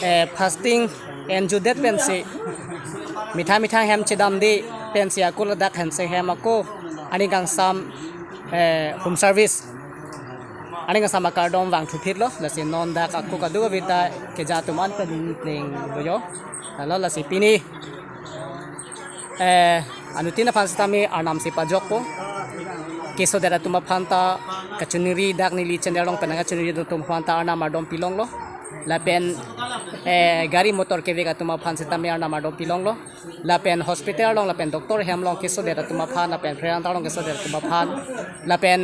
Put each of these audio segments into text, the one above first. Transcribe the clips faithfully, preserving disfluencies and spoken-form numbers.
Eh, fasting enjudet pensi methang methang hem chedamde pensi ako ladak Henseng hem ako aning kangsam, eh, home service aning kangsam akardom vangthuphitlo. Lasi non dak ako kadokave ta keja atum an kali pleng lo jo. Lalo lasi pini, eh, anuttin aphan sitame Arnam si pajokpo. Kesodet atum aphan ta kachiningri, dak neli channel along pen kachiningri atum aphan ta Arnam ardom pilonglo. Lapen, eh, gari motor kevek atum aphan sitame Arnam ardom pilonglo. Lapen hospital along lapen doctor hem along kesodet atum aphan lapen pherangta along kesodet atum aphan lapen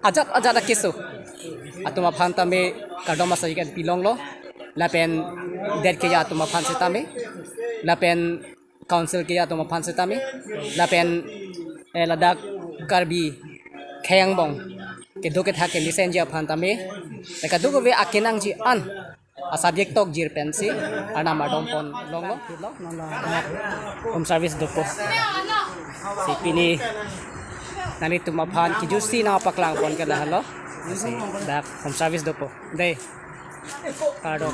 ajat ajat akeso atum aphan tame kardom asai kan pilonglo. Lapen det keja atum aphan sitame, lapen council keja atum aphan sitame, lapen, eh, ladak Karbi khei angbong kedo kethak ke lisenji aphan tame, kadokave akenangji an asabjek tok jir pensi Arnam ardom ponlonglo. Home service dopo. Si pini nanglitum aphan kejutsi nangpaklang pon ke lahelo. Si dak home service dopo. Dei. Kardom.